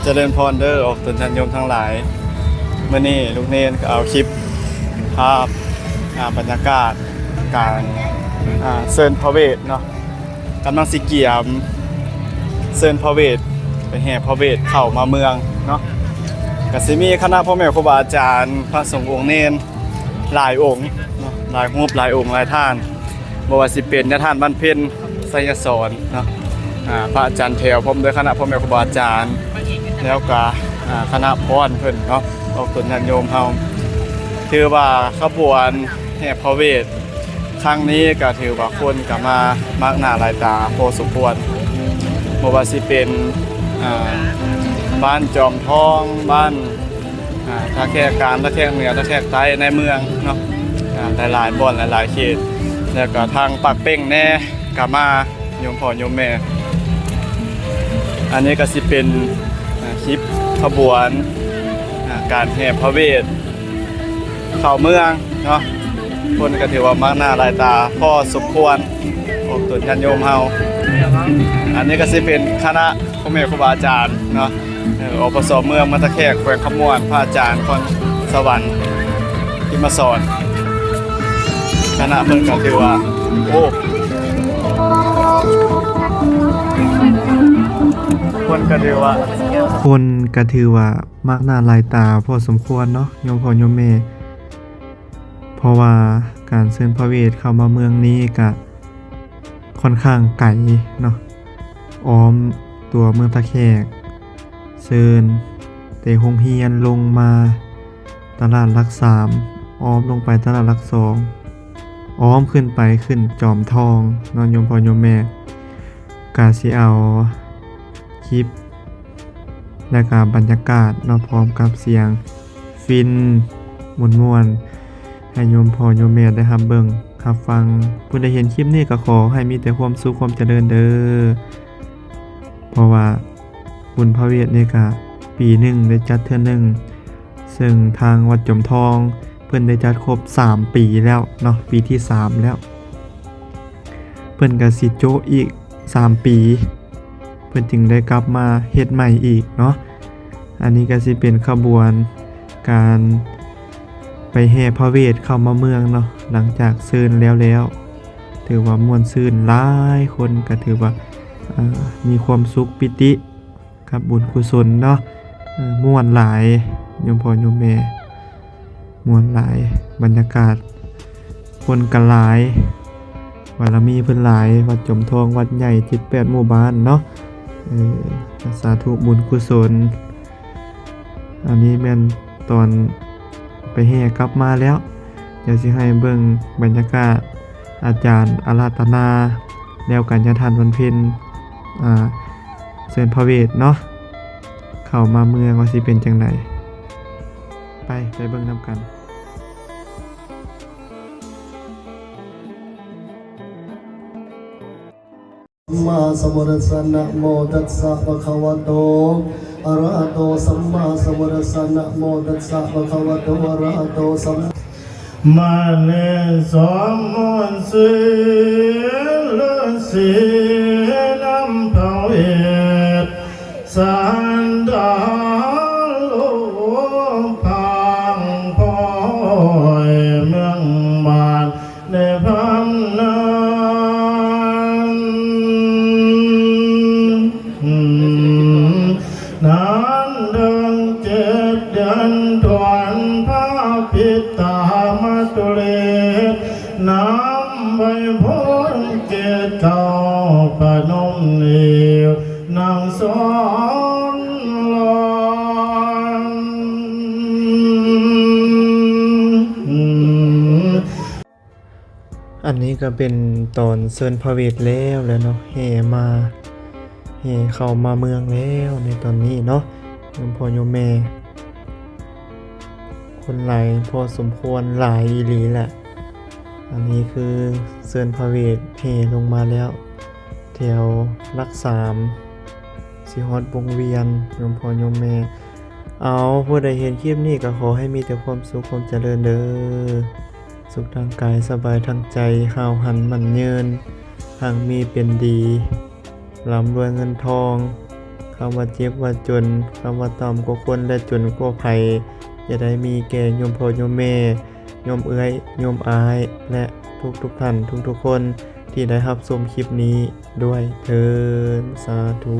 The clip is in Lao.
ຈະເລີນພອນເດີອອກຕົນຍາດໂຍມທັງຫຼາຍ. ມື້ນີ້ລຸງເນນກໍເອົາຄລິບພາບ ອ່າ ບັນຍາກາດການ ອ່າ ເຊີນພະເວດເນາະ, ກຳລັງຊິກຽມເຊີນພະເວດ ໄປແຫ່ພະເວດເຂົ້າມາເມືອງເນາະ. ກໍຊິມີຄະນະພໍ່ແມ່ຄູບາອາຈານ ພະສົງອົງເນນຫຼາຍອົງເນາະ, ຫຼາຍຮູບ ຫຼາຍອົງ ຫຼາຍທ່ານ. ບໍ່ວ່າຊິເປັນຍາທ່ານວັນເພັນ ໄຊຍະສອນເນາະ, ອ່າ ພະອາຈານແຖວ ພ້ອມດ້ວຍຄະນະພໍ່ແມ່ຄູບາອາຈານ ແລ້ວກະ ອ່າ ຄະນະພອນເພິ່ນເນາະ, ອອກຕົນຍາດໂຍມເຮົາ. ຖືວ່າຂະບວນແຫ່ພະເວດຄັ້ງນີ້ກະຖືວ່າຄົນກະມາມາກໜ້າຫຼາຍຕາພໍສົມຄວນ, ບໍ່ວ່າຊິເປັນ ອ່າ ບ້ານຈອມທອງ, ບ້ານ ອ່າ ທ່າແຂກກາງ, ທ່າແຂກເໜືອ, ທ່າແຂກໃຕ້ໃນເມືອງເນາະ, ອ່າ ຫຼາຍໆບ່ອນ ຫຼາຍໆເຂດ, ແລ້ວກໍທາງປາກເປ້ງແດ່ກໍມາ ໂຍມພໍ່ໂຍມແມ່. ອັນນີ້ກໍຊິເປັນ ອ່າ ຄລິບຂະບວນ ອ່າ ການແຫ່ພະເວດເຂົ້າເມືອງເນາະ, ຄົນກໍຖືວ່າມາກໜ້າຫຼາຍຕາພໍສົມຄວນ ອອກຕົນຍາດໂຍມເຮົາ. ອັນນີ້ກໍຊິເປັນຄະນະພໍ່ແມ່ຄູບາອາຈານເນາະ, ເອີ ອປສ ເມືອງມັດຕະແຄກ ແຂວງຄຳມ່ວນ, ພະອາຈານຄອນສະຫວັນ ພິມມະສອນ. ຄະນະເພິ່ນກໍຖືວ່າ ໂອ້ ຄົນກໍຖືວ່າ ຄົນກໍຖືວ່າມາກໜ້າຫຼາຍຕາພໍສົມຄວນເນາະ ໂຍມພໍ່ໂຍມແມ່, ເພາະວ່າການເຊີນພະເວດເຂົ້າມາເມືອງນີ້ກະ ຂ້ອນຂ້າງໄກເນາະ, ອ້ອມຕົວເມືອງທ່າແຂກ, ເຊີນແຕ່ໂຮງຮຽນລົງມາຕະຫຼາດຫຼັກສາມ, ອ້ອມລົງໄປຕະຫຼາດຫຼັກສອງ, ອ້ອມຂຶ້ນໄປຂຶ້ນຈອມທອງເນາະ ໂຍມພໍ່ໂຍມແມ່. ກະຊິເອົາຄລິບ ແລະກະບັນຍາກາດເນາະ ພ້ອມກັບສຽງ ຟິນມ່ວນໆ ໃຫ້ໂຍມພໍ່ໂຍມແມ່ໄດ້ຮັບເບິ່ງຮັບຟັງ. ຜູ້ໃດເຫັນຄລິບນີ້ກໍຂໍໃຫ້ມີແຕ່ຄວາມສຸກຄວາມຈະເລີນເດີ, ເພາະວ່າບຸນພະເວດນີ້ກະປີໜຶ່ງໄດ້ຈັດເທື່ອໜຶ່ງ, ເຊິ່ງທາງວັດຈອມທອງເພິ່ນໄດ້ຈັດຄົບສາມປີແລ້ວເນາະ, ປີທີສາມແລ້ວ. ເພິ່ນກໍຊິໂຈະອີກສາມປີ ເພິ່ນຈຶ່ງໄດ້ກັບມາເຮັດໃໝ່ອີກເນາະ. ອັນນີ້ກໍຊິເປັນຂະບວນການໄປແຫ່ພະເວດເຂົ້າມາເມືອງເນາະ, ຫຼັງຈາກເຊີນແລ້ວແລ້ວ ຖືວ່າມ່ວນຊື່ນ, ຫຼາຍຄົນກໍຖືວ່າ ເອີ ມີຄວາມສຸກປີຕິ ກັບບຸນກຸສົນເນາະ. ເອີ ມ່ວນຫຼາຍ ໂຍມພໍ່ໂຍມແມ່, ມ່ວນຫຼາຍ, ບັນຍາກາດຄົນກໍຫຼາຍ, ບາລະມີເພິ່ນຫຼາຍ, ວັດຈອມທອງ ວັດໃຫຍ່ ເຈັດແປດໝູ່ບ້ານເນາະ. ເອີ ສາທຸບຸນກຸສົນ. ອັນນີ້ແມ່ນຕອນໄປແຫ່ກັບມາແລ້ວ. ດຽວຊິໃຫ້ເບິ່ງບັນຍາກາດອາຈານອາລາທະນາ ແລ້ວກັນຍາທ່ານວັນເພັນ ອ່າ ເຊີນພະເວດເນາະ ເຂົ້າມາເມືອງວ່າຊິເປັນຈັ່ງໃດ. ໄປ ໄປເບິ່ງນຳກັນ. ສຳມາສຳພຸດທັດສະ ນະໂມຕັດສະ ພະຄະວະໂຕ ອະລະຫະໂຕ ສຳມາສຳພຸດທັດສະ ນະໂມຕັດສະ ພະຄະວະໂຕ ອະລະຫະໂຕ ສຳ ມະນີສອງມວນຊື່ນ ລືສີນຳພະເວດ ສັນດານໂລກພາງພອຍເມືອງບ້ານ ໃນພາມນານ ນານເດີນເຈັດເດືອນທວນ ພະປິດຕາມາຕຸເລດ ນຳໄວໂພເກດເກົ້າ ປະນົມນິ້ວນາງສອນຫຼອນ. ອັນນີ້ກໍເປັນຕອນເຊີນພະເວດແລ້ວແຫຼະເນາະ, ແຫ່ມາ ແຫ່ເຂົ້າມາເມືອງແລ້ວໃນຕອນນີ້ເນາະ ໂຍມພໍ່ໂຍມແມ່. ຄົນຫຼາຍພໍສົມຄວນ, ຫຼາຍອີ່ຫຼີແຫຼະ. ອັນນີ້ຄືເຊີນພະເວດແຫ່ລົງມາແລ້ວ ແຖວຫຼັກສາມ ຊິຮອດວົງວຽນ ໂຍມພໍ່ໂຍມແມ່. ເອົາ ຜູ້ໃດເຫັນຄລິບນີ້ກໍຂໍໃຫ້ມີແຕ່ຄວາມສຸກຄວາມຈະເລີນເດີ, ສຸກທາງກາຍສະບາຍທາງໃຈ, ຫ້າວຫັນໝັ້ນຍືນ, ຮັ່ງມີເປັນດີ, ລ່ຳລວຍເງິນທອງ, ຄຳວ່າເຈັບວ່າຈົນ, ຄຳວ່າຕ່ຳກວ່າຄົນ ແລະ ຈົນກວ່າໃຜ ຢ່າໄດ້ມີແກ່ໂຍມພໍ່ໂຍມແມ່, ໂຍມເອື້ອຍ, ໂຍມອ້າຍ ແລະ ທຸກໆທ່ານ ທຸກໆຄົນທີ່ໄດ້ຮັບຊົມຄລິບນີ້ດ້ວຍເທີ້ນ. ສາທຸ.